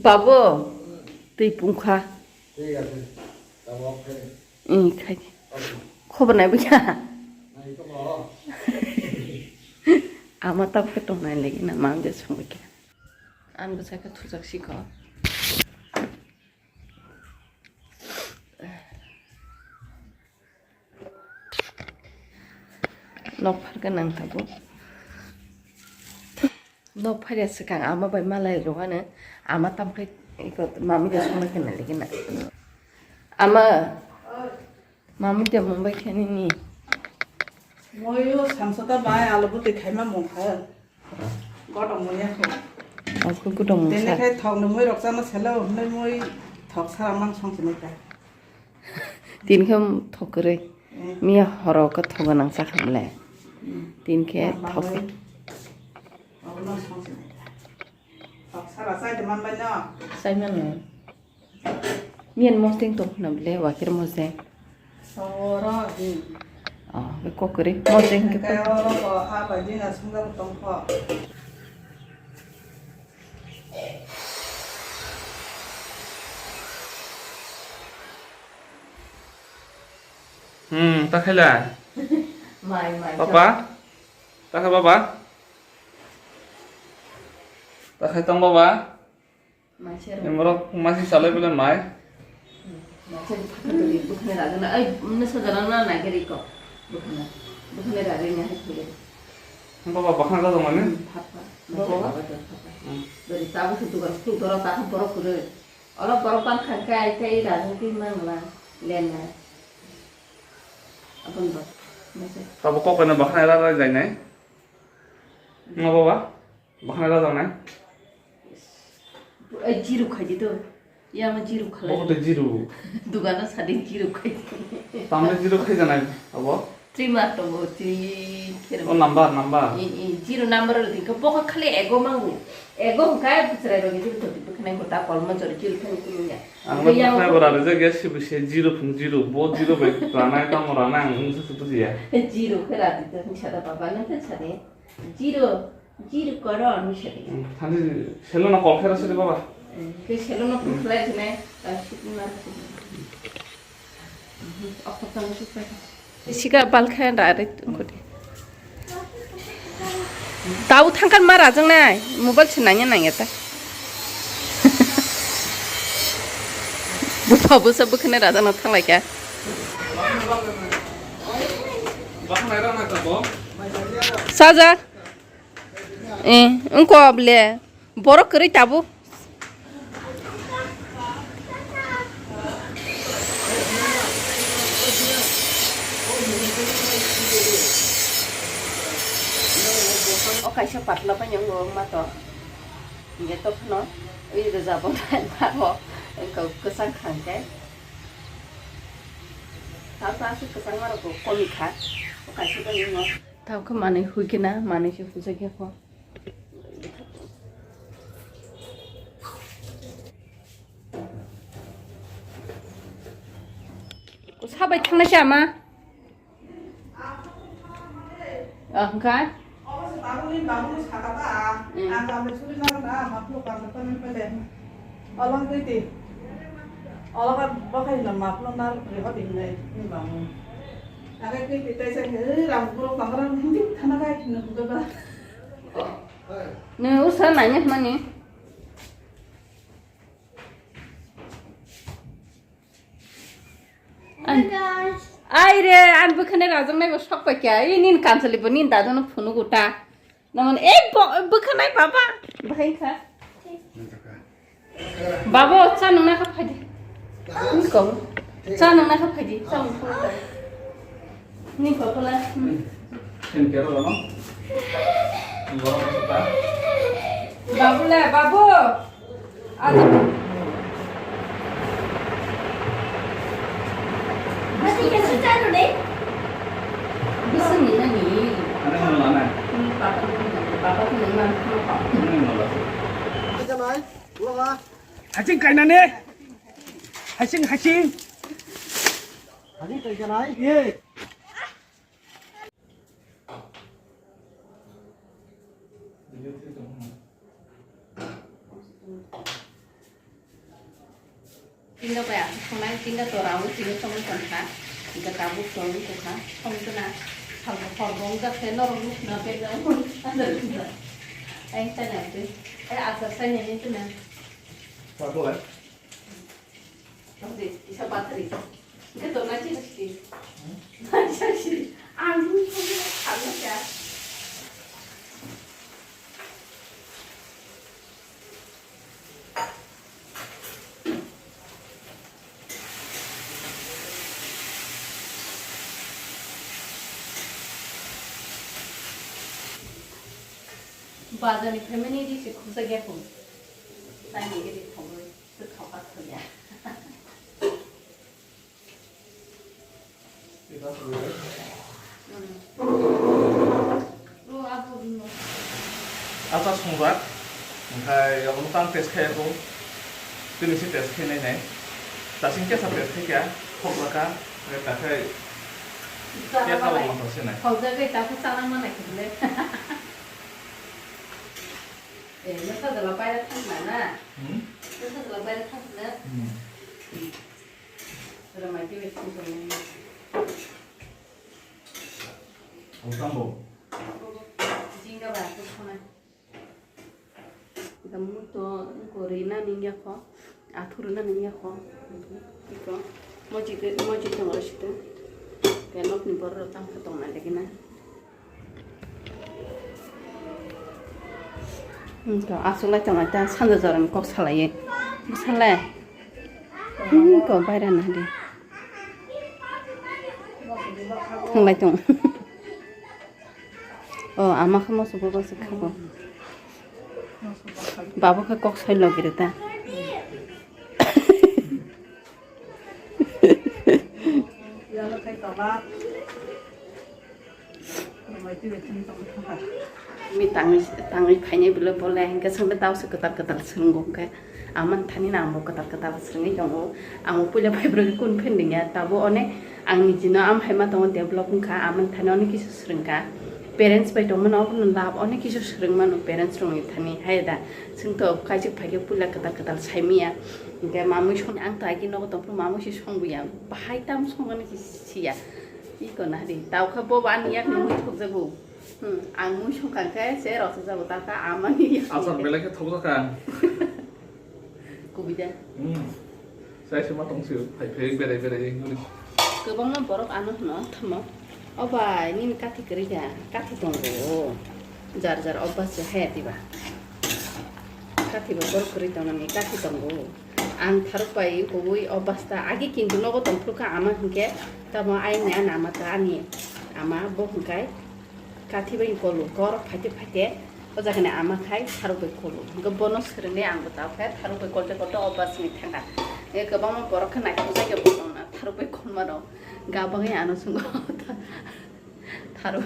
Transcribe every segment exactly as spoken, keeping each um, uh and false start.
Babu, twi pungkha. Thik ache. Tabuk khai. Ih, khai. Khobor nai bwkha. Ama tabuk khe tongnai lagi na, mang je song bwkha. Ang bwsa khe thujak sikho. Nok pharkha nang tabuk. Nok pharia swkang ama bai malai rwgano ama tamkhe iko mami de songna khe nai lagi na. Ama mami de mumbai khe nini. Moyo samsata bai alu buti khaima mungkha. Godong moya kho. Aku godong mungsa. Tene khai thok no moi rok chama selo, noi moi thok sara mang song sinai ta. Tin khe thok kwrwi. Eh. Miya horo khe thok gwnang cha khamle. Hmm. Tin khe ma, ma thok. Noi. Obo no song sinai ta. Thok sara chai de man bai no. Chai mano. Miyan mosdeng tong khna bwle, wakir mosdeng. Oro, hmm. Oh, be kokori. Mosdeng ke. Kaya oro ko, a bai ding a sungga tong kho. Hmm, ta khaila? Mai, mai. Papa? Ta kha baba? Ta khai tong baba? Maisero. Emorok masi salai bole mai. Maisero phato tuli bukhne ragna. Ai, mne sajana na nageri ko. Bukhne. Bukhne ragri na hai thule. Baba bakhna ka dong ani? Papa. Baba. Maisero baba to papa. Hmm. Dari tabu su tukar su dora tabu borok kure. Olo borok pan khan kai kai ragna ki mangla. Lena. Abon ba. Maisero. Tabu kok kena bakhna ra ra jai nai. Ngo baba. Bakhna rajak nai? Ai, zero khaidi to. Yama zero khalai. Bo to zero. Dugano sadi zero khaidi. Tamle zero khai janai abo? Three mark tongo, three khe. O number, number. I, i, zero number ro dikha. Bo kha khali ego mangu. Ego hwnkha bwchwrai rok zero to dikha nai ko ta kolmo jor zero thani kunuya. Ang bo yang khai bora rejak ya sibu se zero phung zero. Bo zero bai ranai tamo ranai ang wngsa se bujiya. Zero khe ra dikha hwnkha da baba nang khe sadi. Zero, zero koro, hinwi sadi. Hmm, thani selo na call khaira sadi baba. Hmm, ke selo na phone khlai sene, ta sukna sadi. Hmm, okho tang sukna. Sika bal khayan da are tungkudi. Tau thangkan ma rajang nai, mobile se nanya nanya ta. Busa busa bukhane rajang na thanglai kha. Saja. Eh, wngkha bole. Borok kwrwi tabuk. O kaisa patla bai nw wngma to. Hingke to phano ui rwjabo nai bago wngkha kwchang khangkhe. Tamo aswk kwchangma rok bo komi kha. O kaisa bai wngmo. Tamo khe manwi hui khe na, manwi se hujak ya kho. Sabai thangnai se ama. Ah, hwnkha? Mm. Olang twi ti. Olang khe bo khe hino maplo nar reho di hinwi ni bamu. Age twi ti tei se he ram bro tangra hindi thana kai hino buga ba. Nw usa nai meh mani. An-, ai re, ang bwkhani rajak nai bo sok pai kha. Ai, nini kansali bo nini dada no phunuk uta. Naman, eh, bo-, bwkha nai baba. Bahai kha. Babo, cha nungna kha phaidi. Niko. Cha nungna kha phaidi. Cha mung phunuk ta. Ni babo la. Hmm. Sini kero no. Ni boro ko ta. Babu la, babu. Adi. Mati ka suta ro de. Bisa ni na ni. Ada yang mana? Ni papa ni, papa ni mana? Ini yang mana? Hacing kainane. Hacing, hacing. Hacing kainane. Ye. Tinga bai aswk songnai, tinga to raui tini songwi tongkha. Hingkhe tabuk choli tongkha, songwi tongna. Salsa hor bo wngjak khe norok nukna bebak wng. Ai, tanya twi. Ai, achar sai nini tuna. Tabuk ai. Tongdi, isa battery. Hingkhe to nai chini si. Nai chini si. Ang nung songwi tongkha. Bazar ni phaimani ri se khukjak ya kho. Tani ri thogwi, twi thok kha thok ya. Acha songjak, omono tang test khai ako, tini se test khai nai nai, chasing kesa test khai kha, khok laka, takhai kesa bo manthok se nai. Khok jagwi takhuk chana manai khe bole. Eh, nokha jala paira thang na na? Hmm? Nokha jala paira thang na? Hmm. Rwmai twi bai thang tong nai. Ang tamo. Jinga ba ko khona. Ita muto ko rina ningya ko. Athuru na ningya ko. Iko. Moji ke, moji tong ro situ. Ke nok ni bor ro tam ko tong na lagi na. Hmm, to aswk lai tong lai ta sanja jorani kok salai. Salai. Hmm, ko baira na di. Thanglai tong. O, ama khe moso bo bwswk kha bo. Babo khe kok sai logi rw ta. Mi tangwi, tangwi phainai bwle bole hinkhe chwngno tausi kwtal kwtal swrwngo hinkhe. Amani thani no ang bo kwtal kwtal swrwngwi tongo. Ang bo puila phaibrwkhe kun phending ya, tabo one ang niji no am hai ma tongo develop wngkha, amani thani onek kisu swrwngkha. Parents bai tongmano obono love onek kisu swrwng mano parents rokni thani, hai da? Chwng to kaisik phaikhe puila kwtal kwtal saimanya. Hinkhe mamwi song, ang to agi nogo tongphuru mamwi se songbuya, bahai tam songmani khe siya. Iko nari, tawkha bobo ani yakni mui thokjago. Hmm, ang mui songkha khe se rosokjago, tawkha amani yakni. Achar belai khe thokjakha. Kubui da. Hmm. Sai se ma tong se, phai phai berai berai wngwi. Kwbangma borok ano hwno, thamo. O bai, nini kathi kwrwi da, kathi tongo. Jar jar obas se hai diba. Kathi bo borok kwrwi tongnani kathi tongo. Ang tharuk bai kubui obas ta, agi kintu nogo tongphuru kha ama hinkhe, tamo ayni ani ama ta ani ama bo hinkai. Kathi bai kolu, kor phaite phaite, o jaga ni ama khai tharuk bai kolu. Hingke bono swrwngwi ang bo tao khe tharuk bai kolte kolte o bus ni thangkha. Hingke kwbangma borok khe naithok jagwi bo tongna tharuk bai kolma rok. Gabangwi ano chwng tharuk,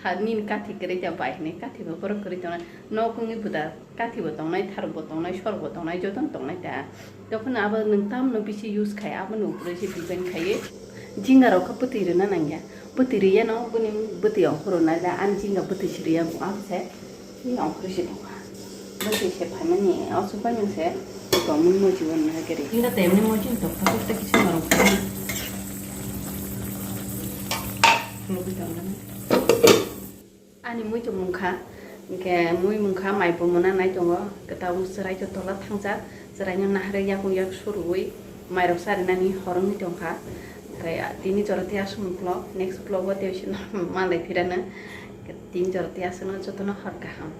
tha-, nini kathi kwrwi ta bai hinwi kathi bo borok kwrwi tongna. Nok wngwi bo da kathi bo tongnai, tharuk bo tongnai, sor bo tongnai, jotono tongnai ta. Tokhono abo nwng tamno bisi use khai, aboni upre se depend khaiwi jinga rok khe bwtwi rwna nangya. Bwtwi rwya no, bini bwtwi ongkhorwi nai da, ani jinga bwtwi se rwya bo, ang se bini ongkhorwi se tongkha. Bwtwi se phaimani, o chubaimani se tongmani moji bo nahai khe ri. Jinga temni moji tongkha, tei kisa norok kha. Khulugwi tongmani. Ani muitu mungkha, hinkhe mui mungkha, mai bo mwnanai tongo, kwtal chwrai to tola thangjak, chwraino naharwi yakung yak surwi, mairok charinani hor wngwi tongkha. Hinkhe tini jora tei aswk vlog, next vlog o tei se malai phirano, tini jora tei aswkno jotono hor kaham.